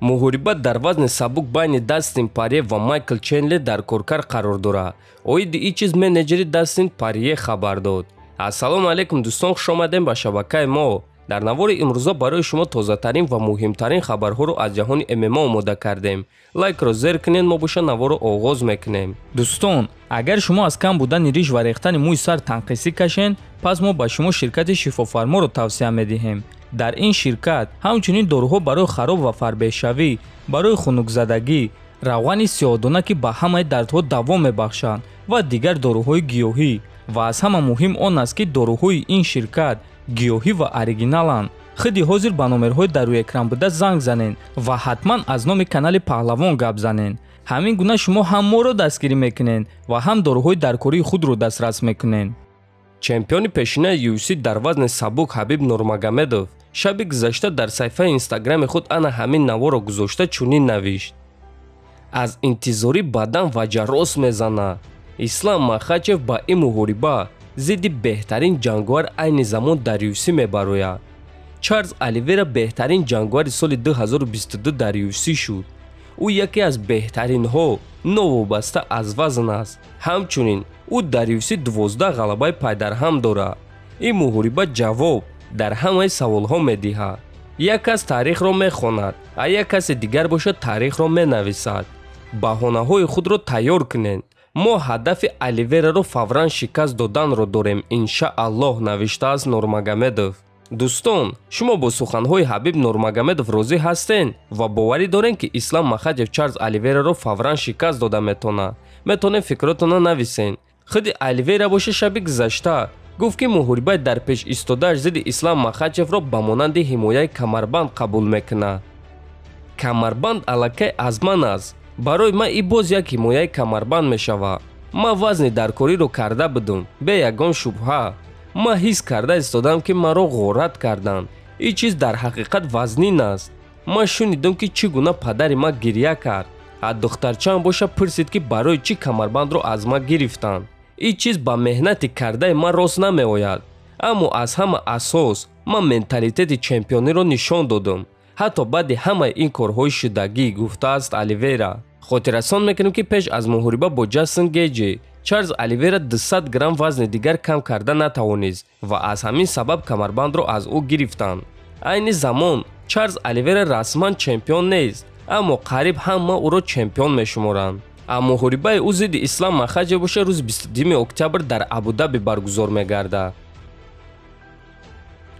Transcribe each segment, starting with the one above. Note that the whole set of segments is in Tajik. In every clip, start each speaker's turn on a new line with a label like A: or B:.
A: Муҳориба дар вазни сабук байни Дастин Парье ва Майкл Чендлер дар коркар қарор дорад. Оиди ин чиз менеҷери Дастин Парье хабар дод. Ассалому алайкум дӯстон, хуш омадем ба шабакаи мо. Дар навори имрӯза барои шумо тозатарин ва муҳимтарин хабарҳоро аз ҷаҳони ММА омода кардем. Лайкро зер кунед, мо боша наворро оғоз мекунем.
B: Дӯстон, агар шумо аз кам будани риш ва рехтани мӯи сар танқисӣ кашед, пас мо ба шумо ширкати Шифофарморо тавсия медиҳем. Дар ин ширкат ҳамчунин доруҳо барои хароб ва фарбеҳшавӣ, барои хунукзадагӣ, равғани сиёҳдона, ки ба ҳамаи дардҳо давом мебахшанд ва дигар доруҳои гиёҳӣ. Ва аз ҳама муҳим он аст, ки доруҳои ин ширкат гиёҳӣ ва оригиналанд. Худи ҳозир ба номерҳои дар рӯи экран буда занг занед ва ҳатман аз номи канали Паҳлавон гап занед. Ҳамин гуна шумо ҳам моро дастгирӣ мекунед ва ҳам доруҳои даркории худро дастрас мекунед.
A: Чемпиони пешинаи UFC дар вазни сабук Ҳабиб Нурмагомедов шаби гузашта дар саҳифаи инстаграми худ ана ҳамин наворро гузошта чунин навишт: аз интизорӣ бадан ваҷарос мезанад. Ислам Махачев ба ин муҳориба зидди беҳтарин ҷанговар айни замон дар UFC мебарояд. Чарлз Оливера беҳтарин ҷанговари соли 2022 дар UFC шуд. Ӯ яке аз беҳтаринҳо новобаста аз вазн аст. Ҳамчунин ӯ дар UFC 12 ғалабаи пайдарҳам дорад. Ин муҳориба ҷавоб дар ҳамаи саволҳо медиҳад. Як кас таърихро мехонад, а як каси дигар бошад таърихро менависад. Баҳонаҳои худро тайёр кунед. Мо ҳадафи Оливераро фавран шикаст доданро дорем, иншааллоҳ, навиштааст Нурмагомедов. Дӯстон, шумо бо суханҳои Ҳабиб Нурмагомедов розӣ ҳастед ва боварӣ доред, ки Ислам Махачев Чарлз Оливераро фавран шикаст дода метавонад? Метавонед фикротонро нависед. Худи Оливера боша шаби гузашта гуфт, ки муҳорибаи дар пеш истодааш зидди Ислам Махачевро ба монанди ҳимояи камарбанд қабул мекунад. Камарбанд аллакай аз ман аст. Барои ман ин боз як ҳимояи камарбанд мешавад. Ман вазни даркориро карда будум, бе ягон шубҳа. Ман ҳис карда истодам, ки маро ғорат карданд. Ин чиз дар ҳақиқат вазнин аст. Ман шунидам, ки чӣ гуна падари ман гирья кард. А духтарчаам боша пурсид, ки барои чӣ камарбандро аз ман гирифтанд. Ин чиз ба меҳнати кардаи ман рост намеояд. Аммо аз ҳама асос ман менталитети чемпиониро нишон додам. Ҳатто баъди ҳамаи ин корҳои шудагӣ, гуфтааст Оливера. Хотиррасон мекунем, ки пеш аз муҳориба бо Ҷастин Геҷи Чарлз Оливера 200 грамм вазни дигар кам карда натавонист ва аз ҳамин сабаб камарбандро аз ӯ гирифтанд. Айни замон Чарлз Оливера расман чемпион нест, аммо қариб ҳама ӯро чемпион мешуморанд. А муҳорибаи ӯ зидди Ислам Махачев боша рӯзи 22 октябр дар Абудаби баргузор мегардад.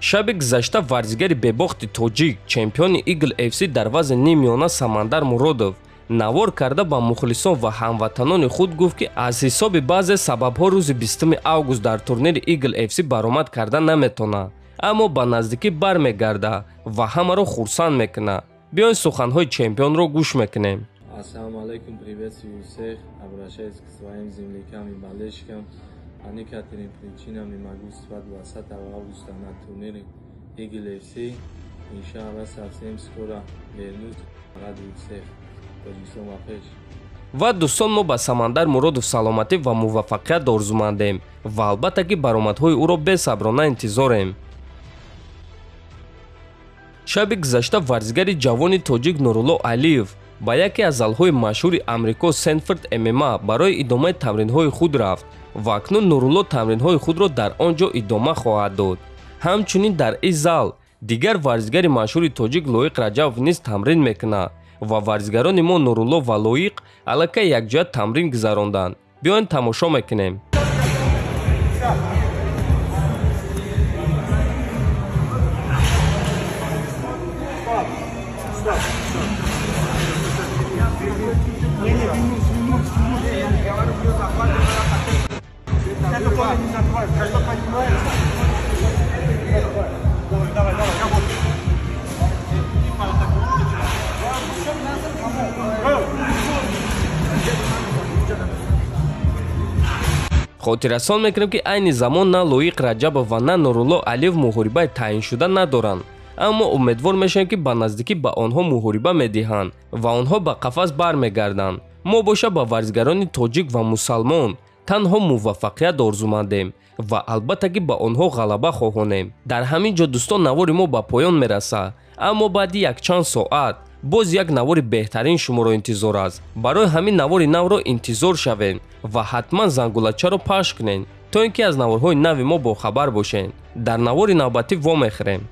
A: Шаби гузашта варзигари бебохти тоҷик, чемпиони Eagle FC дар вазни ниммиёна Самандар Муродов навор карда ба мухлисон ва ҳамватанони худ гуфт, ки аз ҳисоби баъзе сабабҳо рӯзи 20 август дар турнири Eagle FC баромад карда наметавонад, аммо ба наздикӣ бармегардад ва ҳамаро хурсанд мекунад. Биёед суханҳои чемпионро гӯш мекунем.
C: Ассалому алайкум, приветствую всех, обращаюсь к своим землякам и болельщикам. По некоторым причинам не могу выступать 20 августа на турнире Eagle FC. Иншаллах, совсем скоро вернусь, радую всех. Тоҷикистон ба пеш.
A: Ва дӯстон, мо ба Самандар Муродов саломатӣ ва муваффақият орзумандем ва албатта ки баромадҳои ӯро бесаброна интизорем. Шаби гузашта варзигари ҷавони тоҷик Нурулло Алиев ба яке аз залҳои машҳури Амрико Сенфорд ММА барои идомаи тамринҳои худ рафт ва акнун Нурулло тамринҳои худро дар он ҷо идома хоҳад дод. Ҳамчунин дар ин зал дигар варзигари машҳури тоҷик Лоиқ Раҷабов низ тамрин мекунад ва варзигарони мо Нурулло ва Лоиқ аллакай якҷоя тамрин гузаронданд. Биёед тамошо мекунем. Хотиррасон мекунем, ки айни замон на Лоиқ Раҷабов ва на Нурулло Алиев муҳорибаи таъиншуда надоранд, аммо умедвор мешавем, ки ба наздикӣ ба онҳо муҳориба медиҳанд ва онҳо ба қафас бармегарданд. Мо боша ба варзигарони тоҷик ва мусалмон танҳо муваффақият орзумандем ва албатта ки ба онҳо ғалаба хоҳонем. Дар ҳамин ҷо дӯстон навори мо ба поён мерасад, аммо баъди якчанд соат Боз як навори беҳтарин шуморо интизор аст. Барои ҳамин навори навро интизор шавед ва ҳатман зангулачаро пахш кунед, то ин ки аз наворҳои нави мо бохабар бошед. Дар навори навбатӣ вомехӯрем.